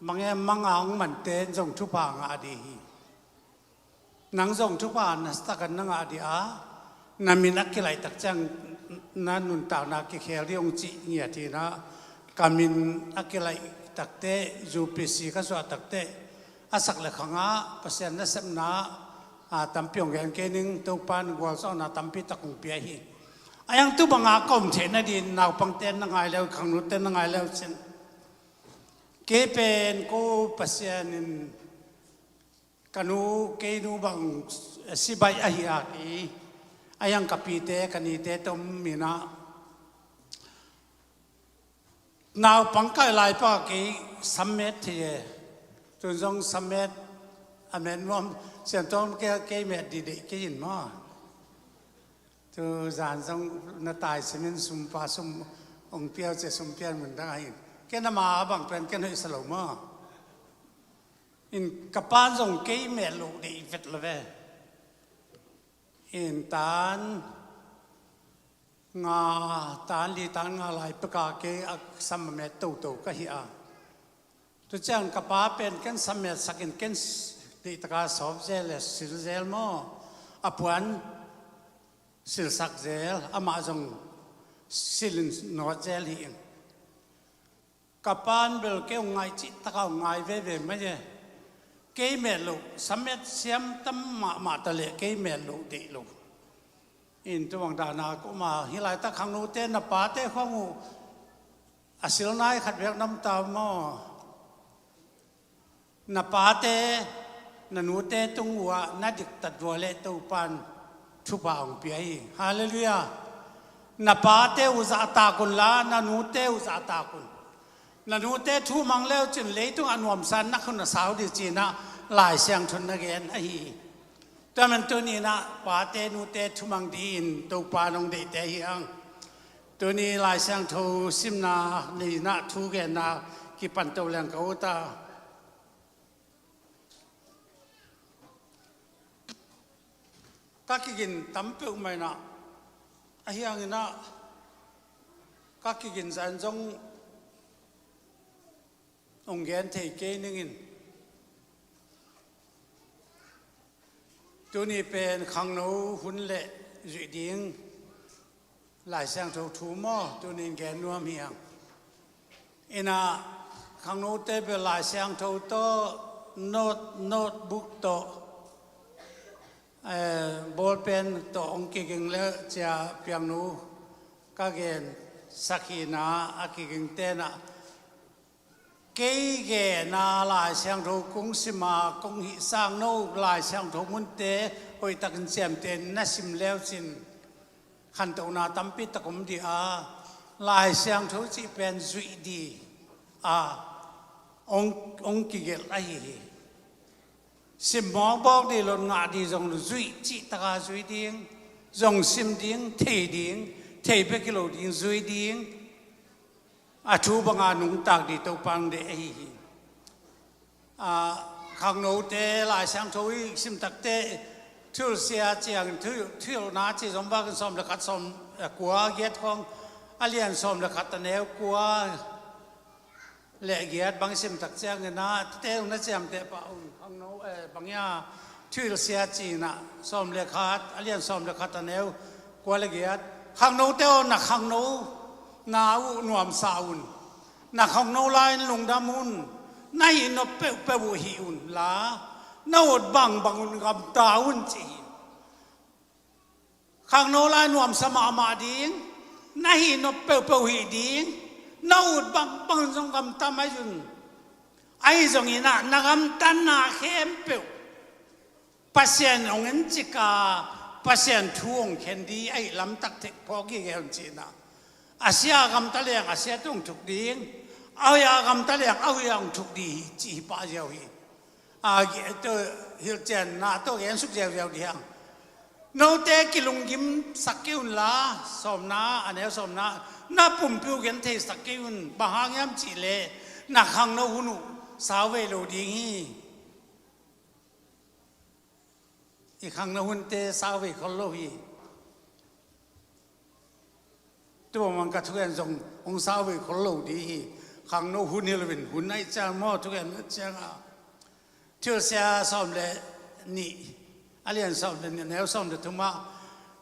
bang e, mang a hong mante in zong thupha ngah dih hi. Nang zong thupha nasatak in na ngah dih a, na min a kilaih tak ciang na nuntakna kikhel dih hong cih ngiat hi in ah, ka min a kilaih takteh, U P C ka suah takteh, a sak le khang ah Pasian nasepna, a, tampi hong gen kei ning, Topa in gualzawhna tampi tak hong pia hi. A yang tu banga ka om theih nadin naupangte na ngai leu, khangnute na ngai leu cin. Kei pen ko Pasian in ka nu, kei nu bang sibai ahi a kei. A yang ka pite, ka nite tom mina. Naupang kai lai pa kei sammet thei e. Tun zong sammet a met nuam sian tom kei, kei met di deih kei in maw. Tu zan zong na tai simin sumpa sum ong piau ce sum pian mun dang ahin. Ken ama bang pen ken hoih sa lo maw. In ka pan zong kei met lo deih vet lo ve. In tan nga, tan li tan nga lai peka kei a sam a met toto ka hi a. Tu ciang ka pa pen ken sam met sakin ken s-, deih taka sawp zel le sil zel maw. A puan silsak zel, amah zong silin nawt zel hi in. Ka pan bel kei ong ngai cih taka ong ngai veve mai e. Kei met lo, samet siam tam mahmah ta leh kei met lo, deih lo. In tu bang dana koma hi laitak khangnote na pate khong uh a sil nai khat bek nam ta maw. Na pate, na nute tung uh ah na diktat vua le Topan thupha hong pia hi. Halleluiah. Na pate uh zahtak un la, na nute uh zahtak un. Na nute thu mang leu cin leitung a nuamsan nak hun a sau di cinah Lai Siangtho na gen ahi hi. Tua man tuninah pate nute thumang di-in Topa nong deihte hi ang. Tuni Lai Siangtho simna ninah thu genna kipan to leng ka ut a. Ka kigin tam peuhmah inah ahi hanginah ka kigin zan zong hong gen thei kei ningin. Tuni pen khangno hun le zuih ding Lai Siangtho thu maw, tunin gen nuam hi ang. Inah khangnote bel Lai Siangtho tawh, note, notebook tawh, eh, ballpen tawh hong kiging le cia piangnu ka gen sakhi na a kiging tenah kei gena Lai Siangtho kong sima kong hih sang no Lai Siangtho munte hoihtakin ciamten na sim leu cin khantohna tampi tak om dih a, Lai Siangtho cih pen zuih di a ong, ong kigelh ahi hi. Sim mawkbawk di lo, ngah di zong zuih cih taka zuih ding, zong sim ding, thei ding, thei bek hi lo ding, zuih ding. A thu banga nungtak di Topa hong deih ahi hi. A, khangnote Lai Siangtho i sim takte thuhilhsia ciangin thuhilh, thuhilhna ci zong bakin sawm le khat, sawm, eh, kua giat khong a lian sawm le khat a neu kua le giat bang sim tak ciangin ah tete hong na ciamteh pah un khangno, eh, bang ia thuhilhsia cinah sawm le khat a lian sawm le khat a neu kua le giat khangnote aw na khangno na uh nuamsa un. Na khangno lai-in lungdam un. Na hih nop peuhpeuh uh hih un la na ut bangbang un gamta un ci hi. Khangno lai nuamsa mahmah ding, na hih nop peuhpeuh hih ding, na ut bangbang un zong gamta mai un. Ahi zongin ah na gamtatna khempeuh Pasian hong encik a, Pasian thu hong khen di ahi lamtak thek phawk hi gel un cinah. A sia a gamta leng a sia tawh hong thuk ding, a huih a gamta leng a huih a hong thuk di hi ci hi pah ziau hi. A, hilhcianna tawh gensuk ziauziau dih hang. Note kilunggim sak kei un la, sawmna a neu sawmna na pumpi uh gen thei sak kei un, bang hang hiam cihleh na khangno hun uh sau vei lo ding hi. I khangno hunte sau vei khol lo hi. Tua mang ka thugen zong hong sau vei khol lo di hi. Khangno hun hi loin hun ahi ciang maw thugen ciang a. Thuhilhsia sawm le nih a lian sawm le nih neu sawm le thumah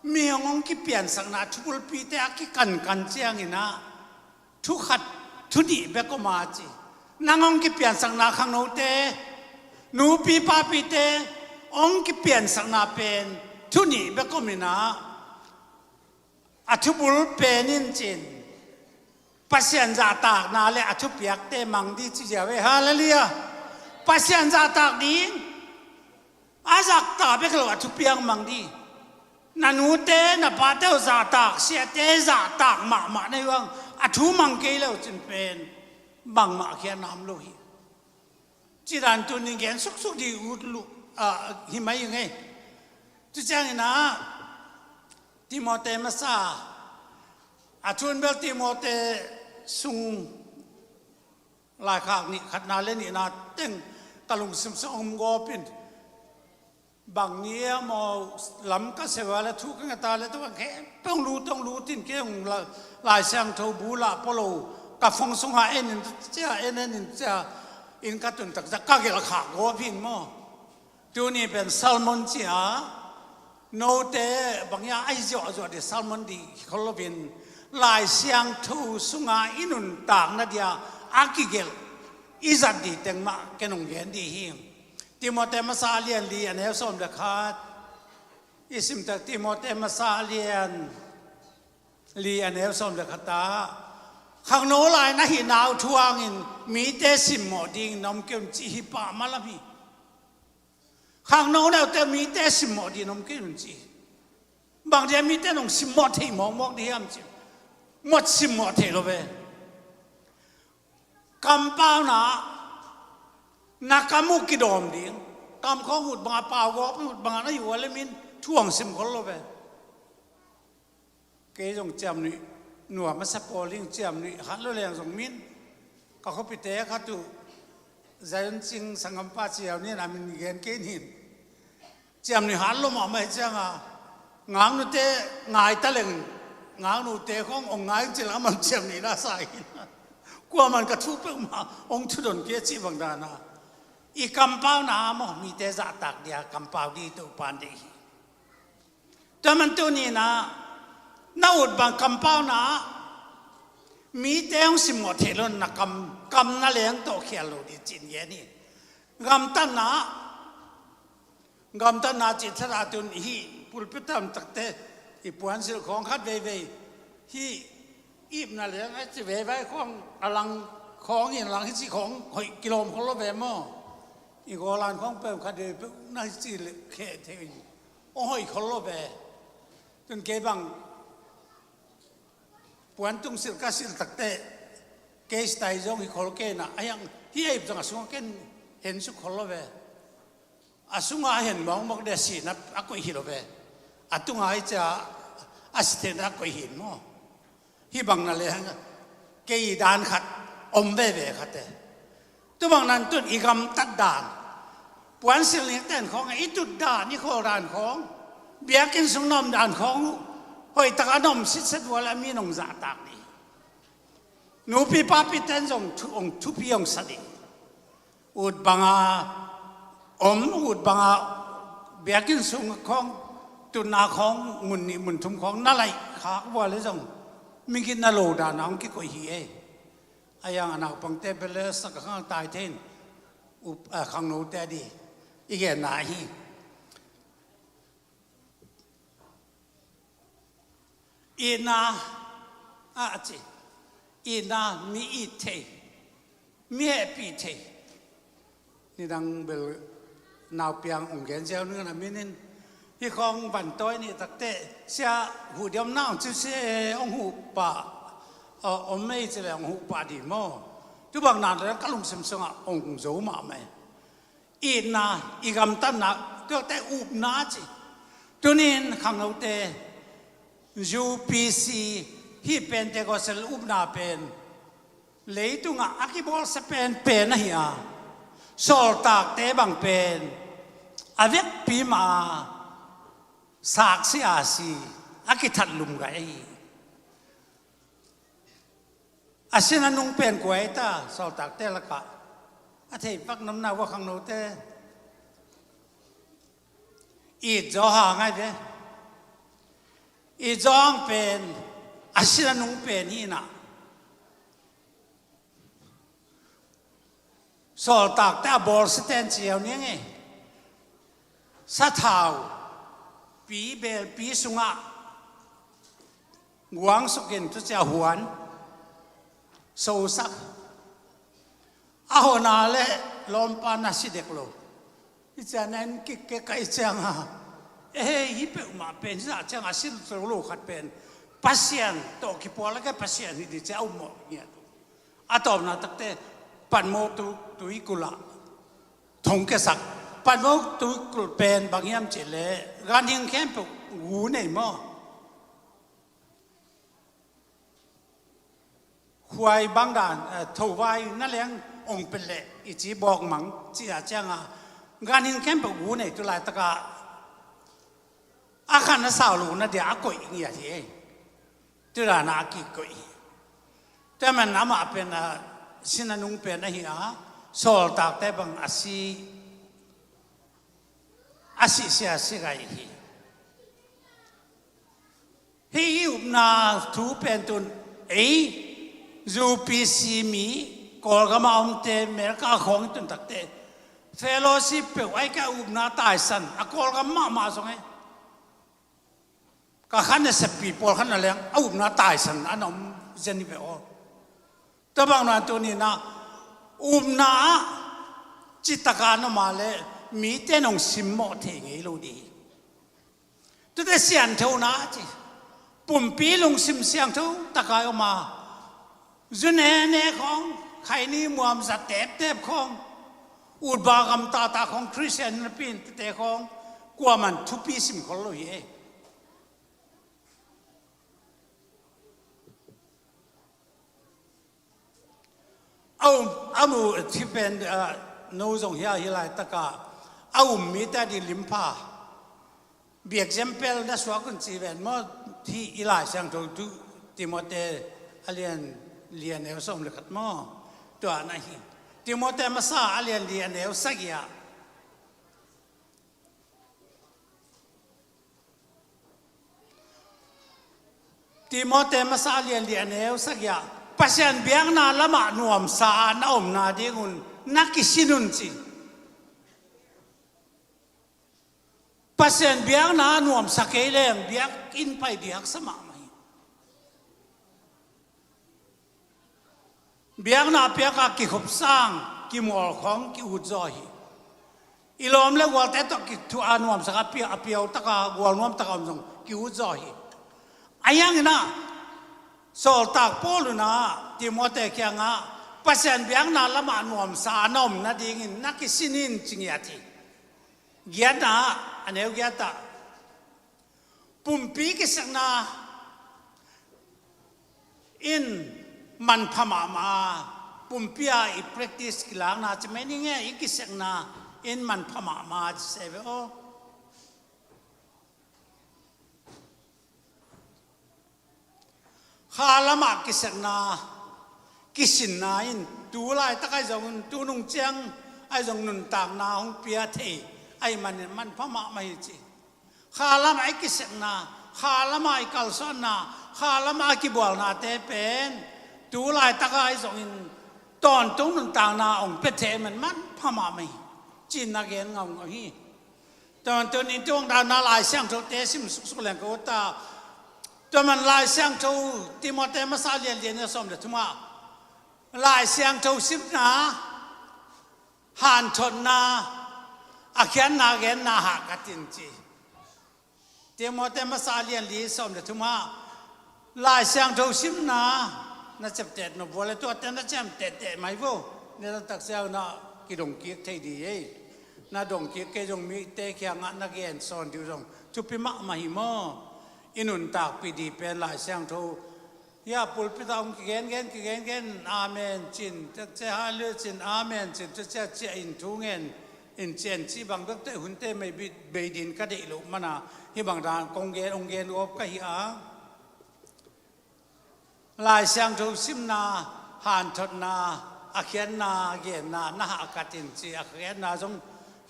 mi hong hong kipiansakna thubulpite a kikankan ciangin ah thu khat thu nih bek om a ci. Nang hong kipiansakna khangnote nupi papite hong kipiansakna pen thu nih bek om inah A thubul pen in cin Pasian zahtakna le a thupiakte mang ding ci ziau e. Halleluiah. Pasian zahtak ding, a zahtak bek lo a thupiak mang ding. Na nute na pate uh zahtak, siate zahtak mahmah na hi uh ang. A thu mang kei lo cin pen bangmah khiatna om lo hi. Cidan tuni gen suksuk ding ut luh, ah, hi mai ing ei. Tu ciangin ah Timote masa, a thu in bel Timote sung laikhak nih, khatna le nihna teng ka lungsim sung om gawp in, bang ni a maw lam ka sia le thu ka nget a le tu bang khempeuh hong lut, hong lut in kei hong la-, Lai Siangtho bu lah pua lo, ka phone sungah en in cia, en, en in cia, inn ka tun taktak ka gelh khak gawp hi in maw. Tuni pen sermon ci a, note bang hia a hi ziahziah ding sermon ding hi khol lo in, Lai Siangtho sunga i nuntakna dia a kigelh i zat ding teng mah ken hong gen ding hi. Timote masa a lian li a neu sawm le khat. I sim tak Timote masa a lian li a neu sawm le khat ah, khangno lai na hihna uh thu hangin mite simmawh dingin na om kei un ci hi pah malam hi. Khangno na uh teh mite simmawh dingin na om kei un ci. Bang dia mite nong simmawh thei mawkmawk ding hiam ci. Mawk simmawh thei lo ve. Kampauna, na kam uh kidawm ding. Kam khawng ut banga pau gawp, ut banga na hi uh a le min thu hong sim khol lo ve. Kei zong ciamnuih nuam a sa pawl ing, ciamnuih hat lo leng zong min. Ka khuapite khat uh Zion Cing sanggampa ci a uh ni in a min gen kei ning. Ciamnuih hat lo mahmah hi cianga, ngaknute ngai ta leng, ngaknute khawng hong ngai ing ci leng amah ciamnuih na sa hi. Kuaman ka thu peuhmah hong thudon kei a cih bang dana. I kampauna maw, mite zahtak dia kampau ding Topa'n deih hi. Tua man tuni in ah, na ut bang kampauna, mite hong simmawh theih lo na kam, kam na leng tawh khial lo ding ci-in gen hi. Gamtatna, gamtatna cih thadah tun hih pulpit tam takte i puansilh khawng khat veivei, hih ipna leng a ci veivai khawng a lang khawng in lang hih ci khawng hoih kilawm khol lo ve maw. I gawlan khawng peuh khat veivei peuh na hih ci le kheh thei in hong hoih khol lo ve. Tun kei bang puantung silh ka silh takte, kei style zong hi khol kei na, a hiang hi a ip zong a sungah ken hen suk khol lo ve. A sungah a hen mawkmawk deh, a sihna a koih hi lo ve. A tungah hi cia a sitehna a koih hi maw. Hih bang na le hang kei dan khat om veve khat e. Tua bang nan tun i gamtat dan, puansilh ning ten khawng, i tut dan, i khawl dan khawng, biakinn sung na om dan khawng uh hoih takin na om sitset uh a le a mi nong zahtak ni. Nupi papi ten zong thu, hong thupi hong sa ding. Ut banga om, ut banga biakinn sung khawng, tutna khawng mun nih mun thum khawng na laih khak uh a le zong migitna lo dana hong kikoih hi e. A hiang a naupangte bel le sak a khang tai thei in, up, a, khangnote a di i genna hi. Itna, a, a ci. Itna, mi it thei, mi hehpih thei. Nidang bel naupiang hong gen ziau ning a, na min in hih khawng vantawi nih takte, sia, huhdiamna hong ciu si e, hong huh pah, a, om ei ci le hong huh pah ding maw. Tu bang na le ka lungsim sungah hong zo mahmah e. Itna, i gamtatna, tuate upna ci. Tunin khangnote, U P C, hih Pentecostal upna pen leitungah a kibawlsia penpen ahi a, sawltakte bang pen a vekpi mah a, saksi a si a kithat lum gai ahi. A sin a nung pen kua hi ta, sawltakte lakah a thei pak namna uh a khangnote? It zaw hang ai ve. It zaw hang pen a sin a nung pen hi na. Sawltakte a bawlsia ten ci au ning e. Sathau pi, belpi sungah guangsukin tucia huan sosak. A hona le lawmpa na si dek lo. I ciang en kikkek ka i cianga, eh, hi peuhmah pen hi zah cianga si lo lo khat pen Pasian tawh kipuak lak a Pasian hi di cia a ummawh ngiat. A tawpna takte Patmawh tu tuikulh ah thongkiasak. Patmawh tuikulh pen bang hiam cihleh ganhing khempeuh gu nei maw? Khuai bangdan, eh, thovai na leng ong pelh leh i ci bawkmang ci a cianga ganhing khempeuh gu nei tu laitakah a khan a sau lo na dia a koih ngiat hi ei. Tuilana a kikoih hi. Tua man amah pen a sin a nung pen ahi a, sawltakte bang a si, a sihsia si gai hi. Hih i upna thu pen tun ei U P C mi Kawlgam a omte America khawng i tun takte fellowship peuh ai ka upna taisan a Kawlgam mahmah zong ei. Ka khan a seppi pawl khan a leng a upna taisan an om zen hi ve aw. Tua bang nan tuninah upna ah citaka an om a le mite nong simmawh thei ngei lo dih hi. Tute sianthona ci pumpi lungsim siangtho taka i om a, zunene khawng, khaini muam za teptep khawng, utba gam tata khawng Khristian napi in tute khawng kuaman thupi simkhol lo hi ei. A um, a mu thi pen, ah, no zong hia hi laitaka a um mite a di limpha. Biak example na suak un ci ven maw, thi i Lai Siangtho tu Timote a lian li a neu sawm le khat maw? Tua na hi. Timote masa a lian li a neu sagih ah Timote masa a lian li a neu sagih ah Pasian biakna lamah nuamsa a na omna dingun na kisin un ci. Pasian biakna nuamsa kei leng biakinn pai dih haksa mahmah hi. Biakna piaka kikhop sang, kimual khawng ki-ut zaw hi. I lawm le gualte tawh kithuah a nuamsak a pia, a piautaka gual nuamtaka om zong ki-ut zaw hi. A hianginah sawltak Paul unah Timote kiangah Pasian biakna lamah nuamsa a na om nadingin na kisin in ci ngiat hi. Giatna ah, a neu giatah pumpi kisekna in manpha mahmah a, pumpi a i practice kilakna ci mai ning e, i kisekna in manpha mahmah a ci se ve aw. Kha lamah kisekna, kisinna in tu laitak ahi zongin tu nung ciang ahi zong nuntakna hong pia thei ahi manin manpha mahmah hi ci. Kha lamah i kisekna, kha lamah i kalsuanna, kha lamah a kibualnate pen tu laitak ahi zongin tawntung nuntakna hong pia thei ahi man manpha mahmah hi ci-in na gen ngaungau hi. Tua man tuni tuang dana Lai Siangthote sim suksuk leng ka ut a. Tua man Lai Siangtho Timote masa lian lian a sawm le thumah Lai Siangtho simna, hanthotna, a khiatna genna hahkat in ci. Timote masa lian li sawm le thumah Lai Siangtho simna na ciamteh nop vua le tuate na ciamteh teh mai vo. Ni taktak siang na kidongkik thei dih ei. Na dongkik kei zong mite kiangah na gen sawn dih uh zong thupi mahmah hi maw? I nuntakpih dih pen Lai Siangtho hia pulpit ah hong kigengen kigengen amen cin, takce hallelujah cin, amen cin, takce ciah in thu ngen in cian cih bang bekte hunte mei bit bei din ka deih loh mana hih bang dan kong gen hong gen gawp ka hi a. Lai Siangtho simna, hanthotna, a khiatna genna na hahkat in ci. A khiatna zong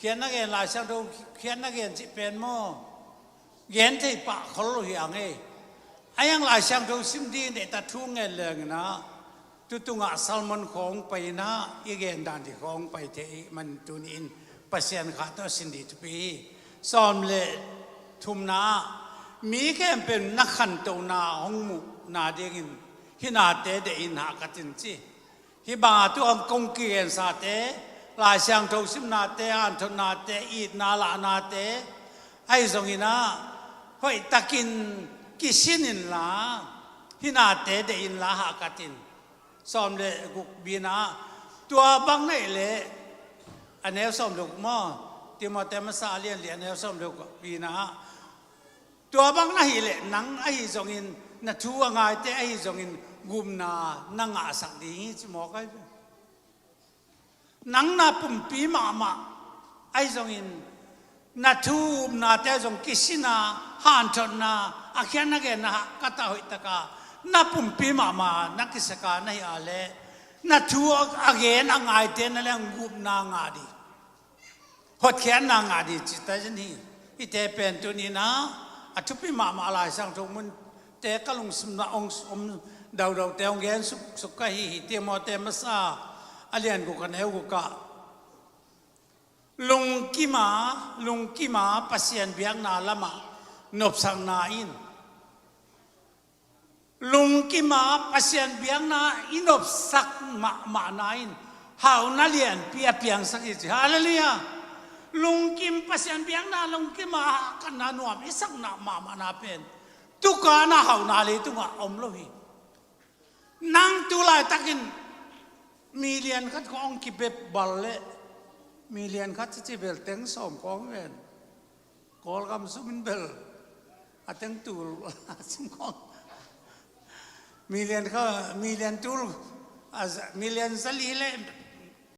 khiatna gen, Lai Siangtho khiatna gen cih pen maw? Gen thei pah khol lo hi ang ei. A hiang Lai Siangtho sim dih neita thu ngen lenginah tutungah sermon khawng painah i gen dan dih khawng pai thei man tuni in Pasian kha tawh sin dih thupi hi. Sawm le thumna ah mi khempeuh na khantohna hong muh na dingin hih nate deih in hahkat in ci. Hih banga tu hong kong kigensate, Lai Siangtho simnate, hanthotnate, itna lahnate, ahi zongin ah hoihtakin kisin inla, hih nate deih inla hahkat in. Sawm le guk bina, tua bang na hih leh, a neu sawm le guk maw, Timoti masa a lian li a neu sawm le guk bina, tua bang na hih leh nang ahi zongin, na thu a ngaite ahi zongin gupna na ngahsak ding hi ci mawk ahi ve. Nang na pumpi mahmah ahi zongin, na thu upnate zong kisin a, hanthotna, a khiatna genna hahkat a hoihtaka na pumpi mahmah na kisaka na hih a leh, na thu a gen a ngaite na leng gupna ngah ding, hotkhiatna ngah ding cihte zen hi. Hihte pen tuni-in ah a thupi mahmah Lai Siangtho munte ka lungsim ah hong om daudaute hong gen suksuk ka hi hi. Timoti masa a lian guk a neu guk ah, lungkim a, lungkim a Pasian biakna lamah nopsakna in, lungkim a Pasian biakna i nopsak mahmahna in hauhna lianpi a piangsak hi ci. Halleluiah. Lungkim, Pasian biakna lungkim a hahkatna nuam i sakna mahmahna pen tukan a hauhna leitungah om lo hi. Nang tu laitakin mi lian khat kong kibep bal leh, mi lian khat cici bel teng sawm kong ven. Kawlgam sumin bel a teng tul a sim kong. Mi lian kha, mi lian tul, a za-, mi lian za li leh